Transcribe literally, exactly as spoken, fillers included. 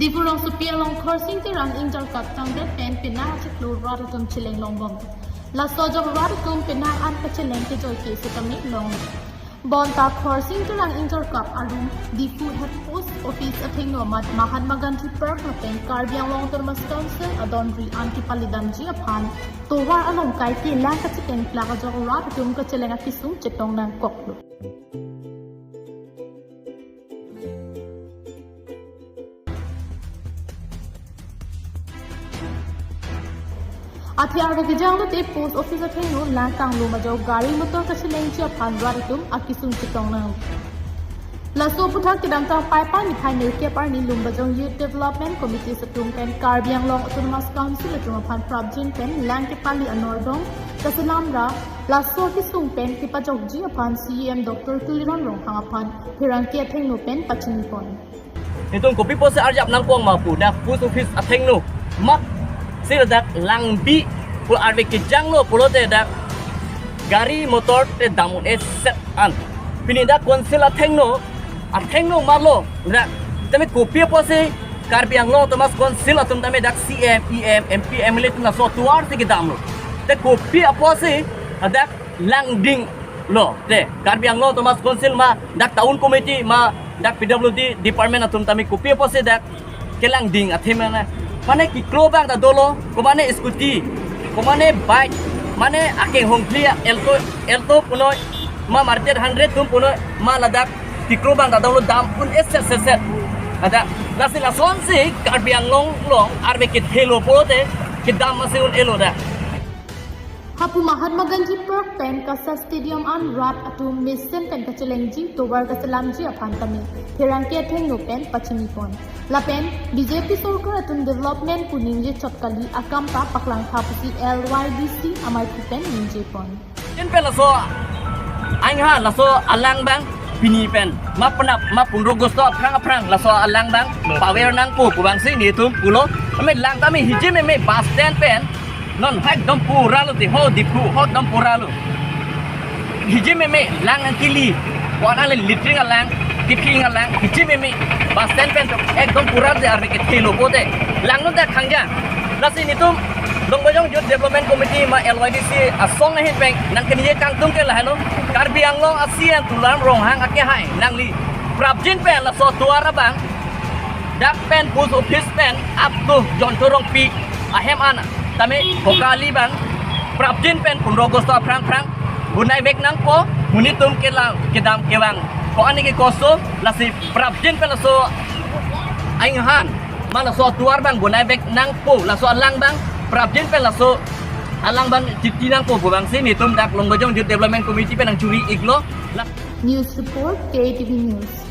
Diphu rongsopi along Khorsing Terang ingjirkap tangdet pen penang achiklo rat atum cheleng longbom. Laso ajok rat atum penang an kacheleng kejoi ke setame long. Bonta Khorsing Terang ingjirkap arum Diphu Head Post Office athengno amat Mahatma Gandhi Park lapen Karbi Anglong Autonomous Council adonri an kepalidamji aphan tovar along kaike lang kachekeng plak ajok rat atum kacheleng akesung chetong nangkoklo. Athe arve kejang lote Post Office athengno lang kanglum ajok gari motor kachelengji aphan rat atum akesung chetong nang. Laso aputhak kedamtang Paipai niphai nerkep arni Lumbajong Youth Development Committee atum pen Karbi Anglong Autonomous Council atum aphan prapjin pen lang kepali anordong kaselam ra laso akesung pen kepajokji aphan C E M Doctor Tuliram Ronghang aphan pherangke athengno pen pachinipon. Itum kopi apotsi arjap nangkok ma pu dak Post Office athengno mat si ladak langbi pu arve kejanglo pulote dak gari motor te dam un-e set an. Pini dak Council athengno, athengno marlo dak tame kopi apotsi Karbi Anglong Autonomous Council atum tame dak C E M, E M, M P, M L A atum laso tovar si kedamlo. Te kopi apotsi dak langdinglo. Te Karbi Anglong Autonomous Council ma dak Town Committee ma dak P W D Department atum tame kopi apotsi dak kelangding athe mane. Mane keklo abang ta dolo, komane scooty, komane bike, mane akenghong phli Alto, Alto punoi, ma Maruti eight hundred atum punoi, ma ladak keklo abang ta dolo dam un-e set set set. Ada, lasi lasonsi Karbi Anglong along arve kethelo pulote kedam masi un-elo dak. Hapu Mahatma Gandhi Park pen KASA Stadium an rat atum mesen pen kachelengji tovar kaselamji aphan tame pherangke athengno pen pachinipon. Lapen B J P sorkar atum development pu ningje chot kali, akam ta paklangtha pusi L Y D C amaiphu pen ningjepon. Pen laso, angha laso alang abang pini pen ma penap ma pundro August aphrang aphrang laso alang abang paver nangpo pu abangsi netum pulo. Tame lang tame hijimeme bus stand pen non ha ekdom pura lo, te ho Diphu ho ekdom pura lo. Hijimeme lang nangkili, wan ale latrine alang, tipi alang, hijimeme bus stand pen ekdom pura lo, te arve kethelo pulote langnon ta khangja. Lasi netum Lumbajong Youth Development Committee ma L Y D C asong ahin pen nangkeningje kangtung ke lahelo, Karbi Anglong a C E M Tuliram Ronghang akehai nangli prapjin pen laso tovar abang dak pen Post Office pen up to Jonto Rongpi ahem an tame Bokali abang prapjin pen pundro August aphrang aphrang bonaivek nangpo, monit atum kelang kedam kevang ko-an ke koso, lasi prapjin pen laso ainghan ma laso tovar abang bonaivek nangpo, laso alang abang prapjin pen laso alang abang titi nangpo pu abangsi netum dak Lumbajong Youth Development Committee pen nangchuri-iklo. La- News report, K A T V News.